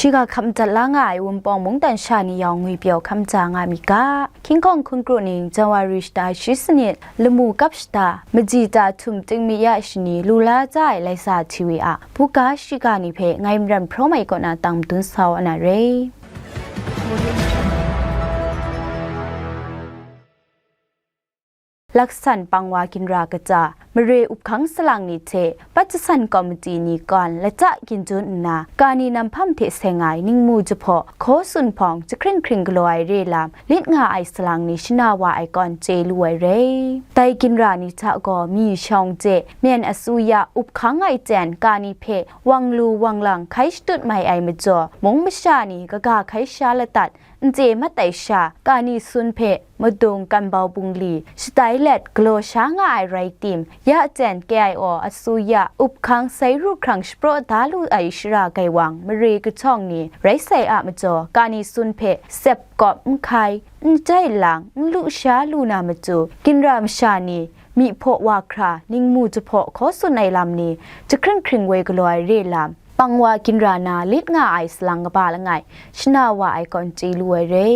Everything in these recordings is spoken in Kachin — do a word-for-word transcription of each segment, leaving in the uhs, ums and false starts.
Shiga hkam dat la nga ai Wunpawng mungdan sha ni yawng ngwipyaw hkam ja nga mi ga. Hkying hkawng hkun kru ning, Janwari shata shi sanit, lamu kap shata, maji ta htum tingmit ya shani lu la ja ai Laisa T V a buga shiga ni hpe ngai Maram Hpraw Mai kaw na tang madun sa wa na re. Laksan pangwa ginra kaja, mare up hkang salang ni hte, pat jasan kawmiti ni kawn lata ginjun nna, kani nam hpam hte seng ai ningmu jahpaw, hkaw tsun hpawng, jahkring hkring galaw ai re lam, lit nga ai salang ni shana wa ai kawn chye lu ai re. Dai ginra ni hta gaw mi shawng je, myen asuya, up hkang ai jen, kani hpe wang lu wang lang hkai shatut mai ai majaw, mung masha ni kaga hkai sha ladat, n chye mat ai sha, kani sun hpe madung kan bau bungli shatai let galaw sha nga ai rai tim, ya jen K I O asuya, up hkang sai ru hkrang shapraw da lu ai shara gaiwang mare kahtawng ni rai sai a majaw, kani sun hpe sep kawp n hkai, n jai lang, n lu sha lu na matu, ginra masha ni myi hpaw wa hkra, ningmu jahpaw hkaw tsun ai lam ni, jahkring hkring woi galaw ai re lam, pangwa ginra na lit nga ai salang kaba langai, shana wa ai kawn chye lu ai re.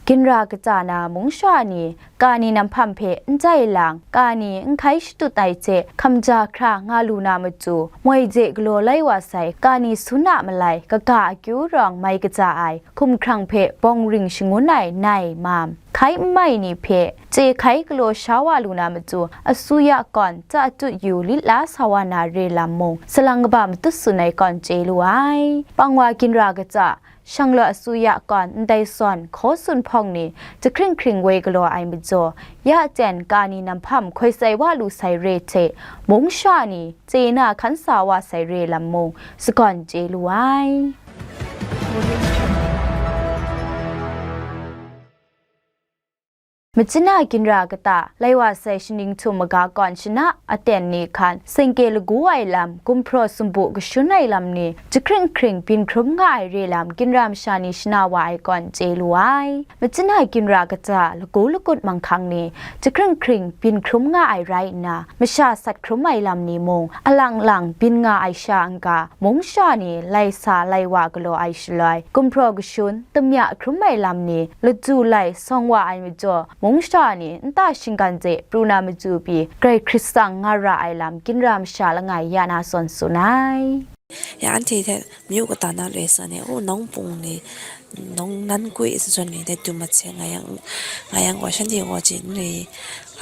Ginra kaja na mung sha ni, kani nam hpam hpe n jai lang, kani n hkai shatut ai hte hkamja hkra nga lu na matu, moi je galaw lai wa sai, kani sun a malai, kaga akyu rawng mai kaja ai, hkumhkrang hpe bawng ring shangun ai nai mam, hkai n mai ni hpe chye hkai galaw sha wa lu na matu, asuya kawn chya tut yu lit la sa wa na re lam mung, salang kaba matut tsun ai kawn chye lu ai. Pangwa ginra kaja, shanglawt asuya kawn ndai zawn hkaw tsun hpawng ni, jahkring hkring woi galaw ai majaw, ya jen kani nam hpam hkoi sai wa lu sai re hte, mung sha ni chye na hkan sa wa sai re lam mung, sagawn chye lu ai. Machyin a ginra kata, lai wa sai shaning htum maga kawn shana aten ni hkan, sengke lagu ai lam, gumhpraw sumpu kashun ai lam ni, jahkring hkring byin hkrum nga ai re lam, ginra masha ni shana wa ai kawn chye lu ai. Machyin a ginra kata, lagu lakut manghkang ni, jahkring hkring byin hkrum nga ai rai nna, masha sat hkrum ai lam ni mung, alang lang byin nga ai sha n-ga, mung sha ni lai sa lai wa galaw ai shaloi, gumhpraw kashun, damya hkrum ai lam ni, laju lai sawng wa ai majaw, mung sha ni nta shinggan hte pru na matu pyi, grai hkrit tsang nga ra ai lam, ginra masha langai ya na zawn tsun ai. Ya anhte hte myu kata na loi sa ni, o, nawng pung ni, nawng nan kwi zawn ni, dai tu mat se nga yang, nga yang gaw, shanhte gaw chye n ri,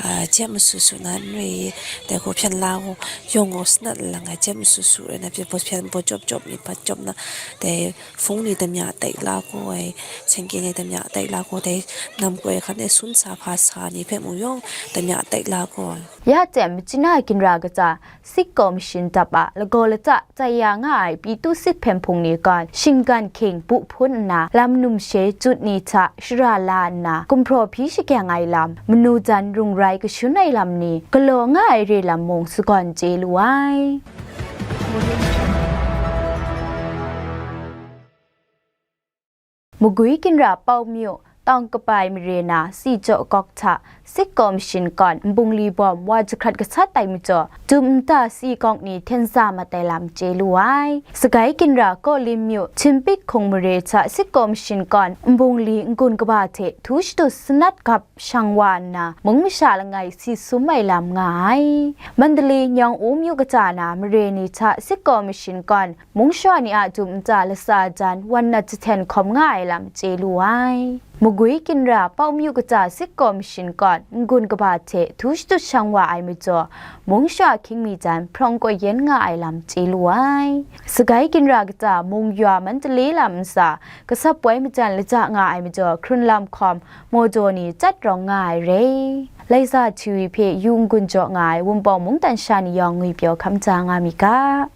a, jep masu su na n ri, dai hku hpyen la gaw, yawng gaw sanat langai jep masu su rai na, hpyen baw, hpyen baw jawp jawp ni, bat jawp na, dai hpung ni damya tai la gaw ai, sengke ni damya tai la gaw, dai nam koi hkan e sun sa hpa sa ni hpe mung yawng damya tai la gaw ai. Ya jen machyin a ginra kata, Sik kaw mashin dap a lagaw lata tai ya nga ai Pitu sit hpyen hpung ni gawn, shinggan hking bu hpun nna, lam numshe jut ni hta shara la nna, gumhpraw hpyi shakyang ai lam, manu jan rung rai kashun ai lam ni galaw nga ai re lam mung sagawn chye lu ai. Magwi ginra Pau myu, tawng kabai mare na, si jaw gawk hta, sik kaw mashin kawn, nbungli bawm wa jahkrat gasat ai majaw, dum nta si gawk ni hten sa mat ai lam chye lu ai. Sagai ginra Kawlim myu, Htimpik hkung mare hta, sik kaw mashin kawn, nbungli n-gun kaba hte htu shadut sanat gap shang wa nna, mung masha langai si sum ai lam nga ai. Mandalay Nyawng-u myu kaja na mare ni hta, sik kaw mashin kawn, mung sha ni a dum nta latsa jan wan nat jahten hkawm nga ai lam chye lu ai. Magwi ginra Pau myu kaja sik kaw mashin kawn, n-gun kaba hte htu shadut shang wa ai majaw, mung sha hkying mi jan hprawng kaw yen nga ai lam chye lu ai. Sagai ginra kaja mung yua Mandalay lam ntsa, kasap woi majan laja nga ai majaw, hkrun lam hkawm, mawdaw ni chyat rawng nga ai re. Laisa T V hpe yu n-gun jaw nga ai Wunpawng mungdan sha ni yawng ngwipyaw hkam ja nga mi ga.